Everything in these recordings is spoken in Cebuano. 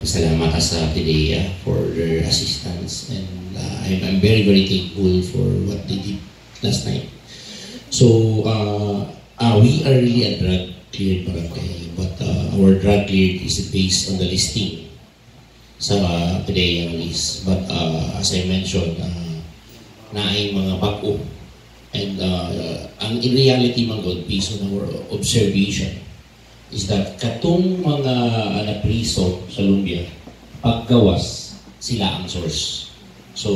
Salamat sa PDEA for their assistance and I'm very, very thankful for what they did last night. So, we are really a drug cleared barangay, but our drug cleared is based on the listing sa PDEA list. But as I mentioned, naay mga bag-o. And ang in reality man gud, based on our observation, is that katong mga napriso sa Lumbia, paggawas, sila ang source. So,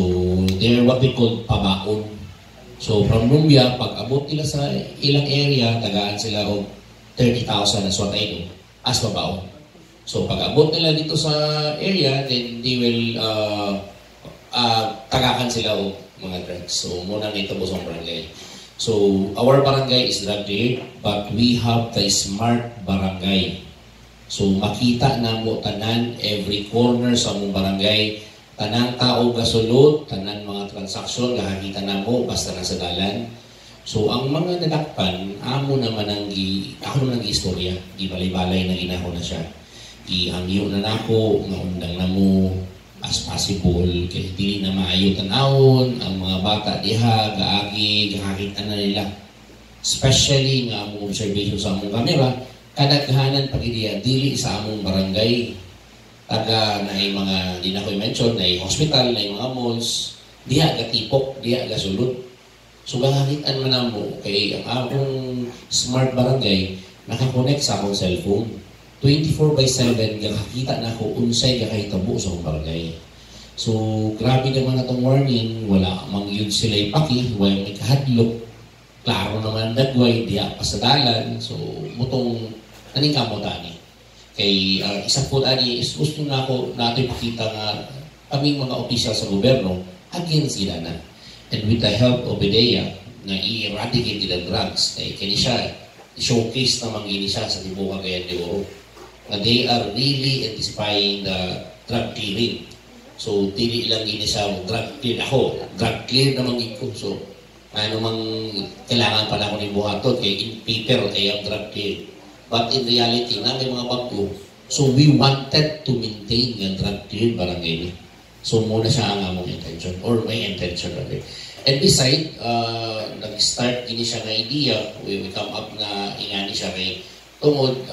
they're what we call pabaon. So, from Lumbia, pag abot nila sa ilang area, tagaan sila og 30,000, as what I know, as pabaon. So, pag abot nila dito sa area, then they will tagakan sila og mga drugs. So, mao nang ito sa barangay. So, our barangay is drug cleared, but we have the smart barangay. So, makita namo tanan, every corner sa among barangay, tanang tao gasulod, tanan mga transaksyon, gakakita namo, basta nasa dalan. So, ang mga nadakpan, amo naman ang gi, ako naman ang gi-istorya, gibalay-balay na ginako na siya. Gihangyo na nako, nga undang na mo, as possible kay dili na maayo tan-awon ang mga bata diha, gaagi, gakakita na nila, especially nga among observation sa among kamera, kadaghanan pag diha dili sa among barangay, taga na mga di na ko i-mention na hospital na mga malls, diha gatipok, diha gasulod. So gakakitaan man namo kay ang akong smart barangay naka-connect sa akong cellphone 24 by 7, gakakita na ako unsay gakahitabo sa akong barangay. So, grabe naman atong warning, wala mang yun sila ipaki, wala may kahadlok. Klaro naman dagway, diha pa sa dalan. So, mutong naning ani. Kay isa po ani is gusto na ako nato ipakita nga kaming mga opisyal sa gobyerno against sila na. And with the help of PDEA nga i-eradicate nila drugs kay kini siya showcase naman gini siya sa tibuok Cagayan de Oro nga they are really intensifying the drug clearing. So dili lang gini siya drug clear ako, drug clear naman gid ko. So ano mang kailangan pa na ako ni buhaton kay in paper I am drug clear. But in reality, na may mga bago. So we wanted to maintain nga drug clear barangay ni. So mao na siya ang among intention or my intention rather. And beside, nag-start gini siya nga idea, we come up na ingani siya kay tungod